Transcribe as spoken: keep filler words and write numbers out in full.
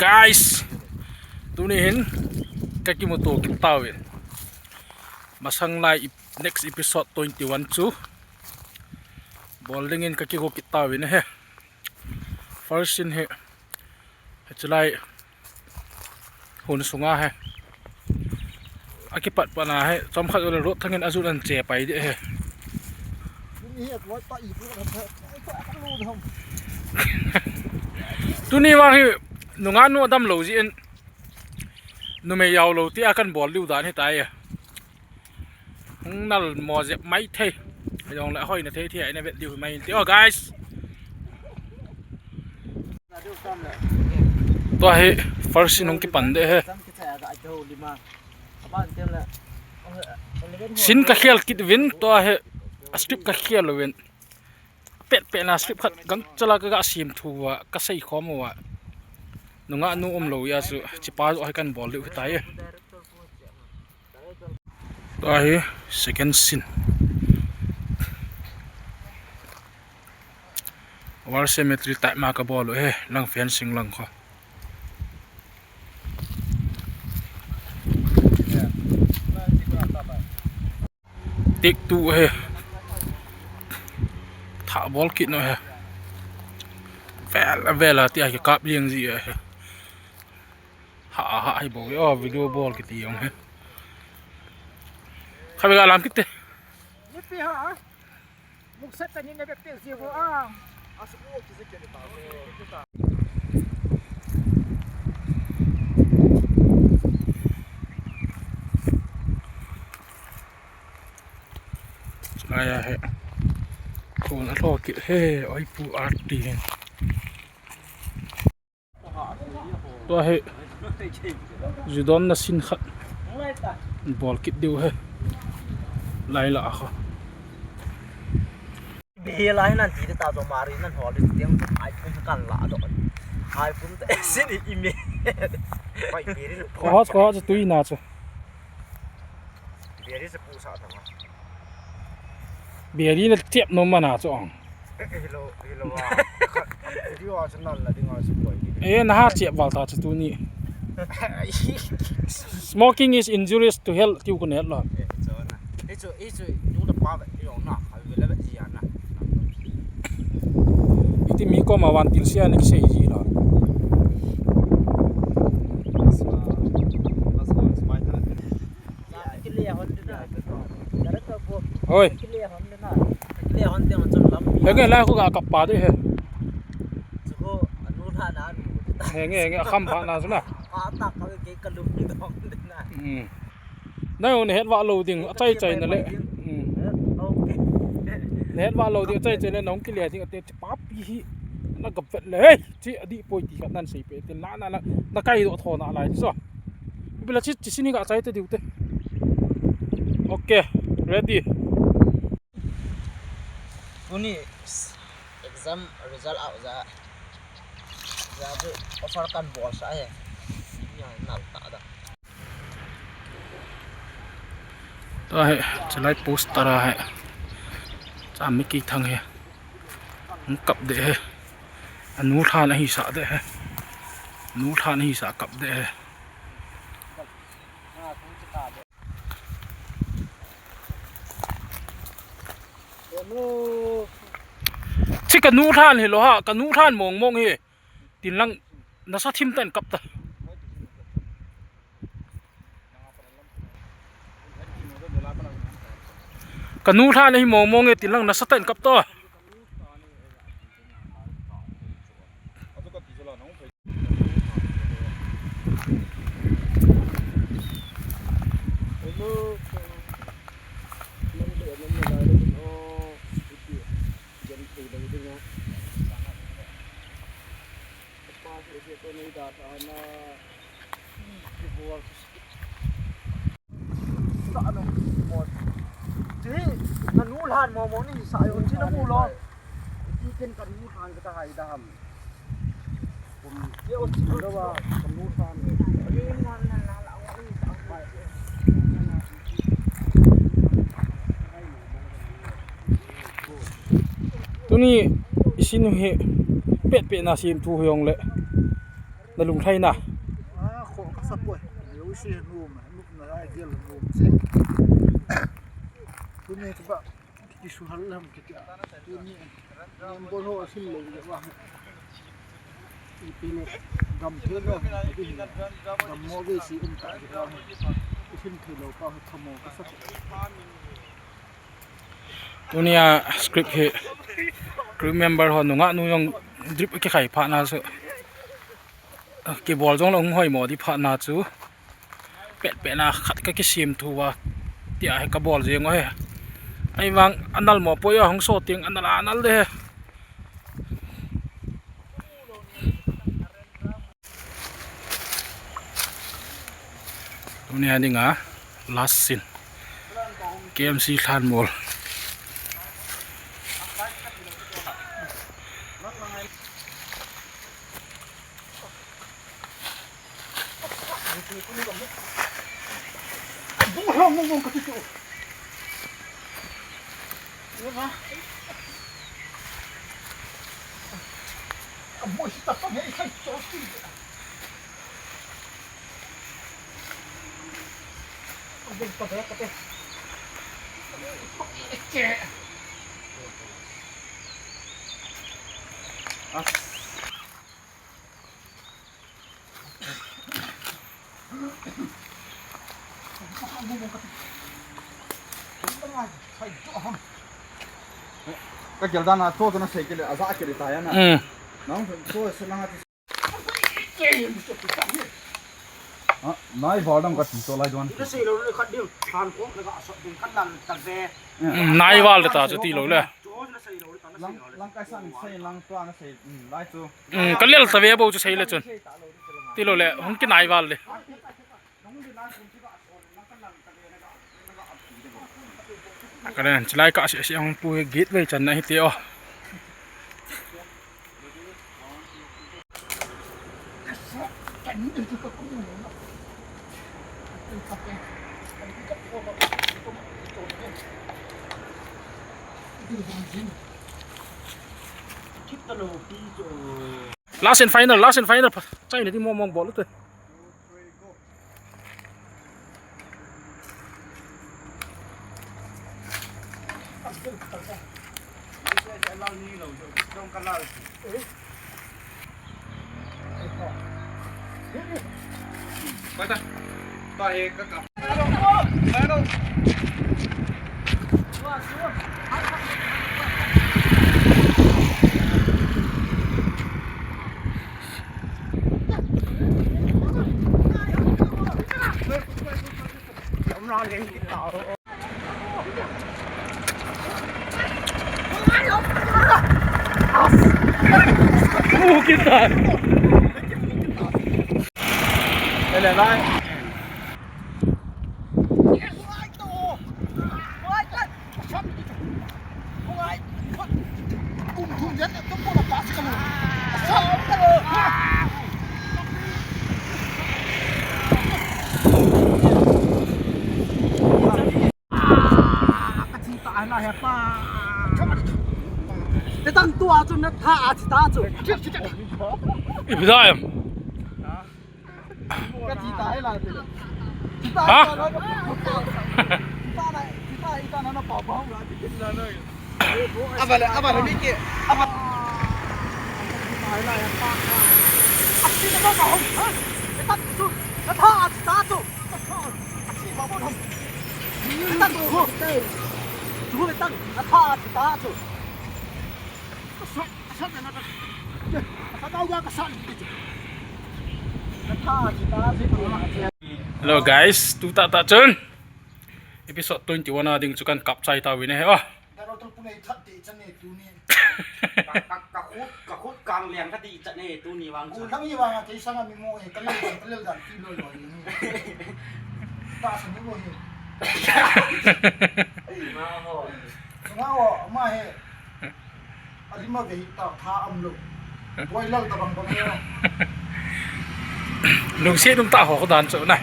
Guys, tuni hin kakimuto kit tauvin. Masang lai ep-, next episode twenty-one chu bol dingin kakigo kit tauvin ahi. First scene hi, hichelai hun sunga hi akipat pat na hi, chomkhat ule road thangin ajun an che pai ding ahi. Tuni vang hi nungah nu adam lou jeh in numei jao lou tia kan bol diu dan hitai. Hung nal mo jep mai thei. Ajong le hoi na thei thei a ina vet diu mai in ti o, guys. Tua hi first scene hung kipan ding ahi. Scene kakhel kit uvin, tua hi a script kakhel uvin. Pet pet na script khat gangchela kaga sem thu uva, kasei khom uva. Nungah nu umlou jeh a chu, hichepa joh hi kan bol diu hitai. Tua hi second scene. War cemetery type ma kabol u ahi, lang fencing lang kho. Take two ahi. Thah bol kit u ahi. Vel a vel a tia kikap jeng ji ahi. Ha ha hi bou, o, video bol kiti jong ahi. Khatvei ga lam kit te. Nipi ha. Mukset ta ni na bek te ji bo a. Aya he. Kon a lho kit he, oi pu arti hin. Tua hi ju donna scene khat bol kit diu ahi. Lai la a kho. Bihela hi nan ti ta jo mari nan hol ding ai pum kan la do. Ai pum te sin i me. Bai biri. Ko hot ko hot tui na chu. Biri se pu sa ta. Biri na tiap no mana chu ong. Eh, hello, hello, ah. Video ah, channel la ding ah, support ni. Eh, naha chep val ta chu tuni. Smoking is injurious to health, tiu ko net lo. Eh, chu na. Eh, chu, eh, chu, tu da pa ve, yo na, ha ve la ve ji na. Iti mi koma van til sia ni sei ji lo. Hoi. Henge, lai khu ga kap pa de he. Henge, henge, a kham pha na chu na. Hmm. Na u ne het va lo ding, a chai chai na le. Hmm. Ne het va lo ding, a chai chai le, na hung kile ding, ate papi hi. Na gap vet le, hey. Chi a dih poi ti khat nan sei pe, tin la na la, na kai doh tho na lai so. Bila chi, chi sini ka chai te diu te. Okay, ready. Tuni exam result out ja. Ja chu offer kan bol sa he. Nia nal ta da. Tua hi, chulai poster a hi. Cha mi ki thang hi. Hung kap de hi. Anu lhan ahi sa de hi. Anu lhan ahi sa kap de hi. Chi ka nu lhan hi lo ha, ka nu lhan mong mong hi. Tin lang nasa thim tan kap ta. Ka nu lhan hi mong mong e, tin lang nasa tan kap ta. Chi, na nu lhan mo mo ni sa yo, chi na mu lo. Ti ken ka nu lhan ka ta hai da ham. Kum ye o chi lo wa, ka nu lhan. Tuni i sin u hi pet pet na sim thu hiong le. Lunglhaina. Ah, kho ka sa poi. Yo si nu ma, nu na ai dia lu si. Tuni ka ba ki su hal lam ki tia. Tuni. Ni bol ho sil lo ya ba. Ipi le gam thei lo, ipi le gam mo ve si um ta di lo. Isin thei lo pa ho thamo ka sa. Tunia script hi crew member ho nunga nu jong drip kikhai phat na chu. Kibol jong lo hung hoi mo di phat na chu. Pet pet na khat ka kisem thu va. Tia hi ka bol jeng o he. Ahivang anal mo poi a hung so ting anal anal de he. Tunia dinga last scene. K M C Lhanmol. Ka gel dan a to to na sei ke le, a za ke le ta ya na. Mm. Nang so se na ha ti. Ah, nai val dam ka ti to lai don. Ka sei lo le khat ding, than ko le ka sot ding ka lal ta ve. Mm, nai val le ta chu ti lo le. Lang, lang kai san sei lang tua na sei, mm, lai chu. Mm, ka lel ta ve bo chu sei le chun. Ti lo le, hung kinai val le. Ka len chilai ka si si ang pu he gate vei chan na hi ti o. Last and final, last and final. Chai ni ti mo mong bol te. Mu kita. Ele lai. Ipi da em? Ka ti ta e la te. Ti ta e la. Ti ta la, ti ta, ti ta na na pa pa la ti na na. Aba le, aba le mi ke. Aba. Ti ta e la ya pa. Ti ta pa pa. Ti ta tu. Ti ta, ti ta tu. Ti ta tu. Tu le ta. Ti ta, ti ta tu. Hello guys, tu tah tah chun episode twenty-one a ding chu kan kap chai tauvin ahi o. Ka, ka, ka khut, ka khut kang leng ka ti chat ne tuni vang chu. Ku lang hi vang a kei sanga mi mo e, ka lel, ka lel dan ti loi loi ni. Ta sa ni mo he. Ma ho. Nga o, ma he. Alima ve ta tha am lo. Boilal ta bang bang ya. Lungset um ta ho ko dan chu na.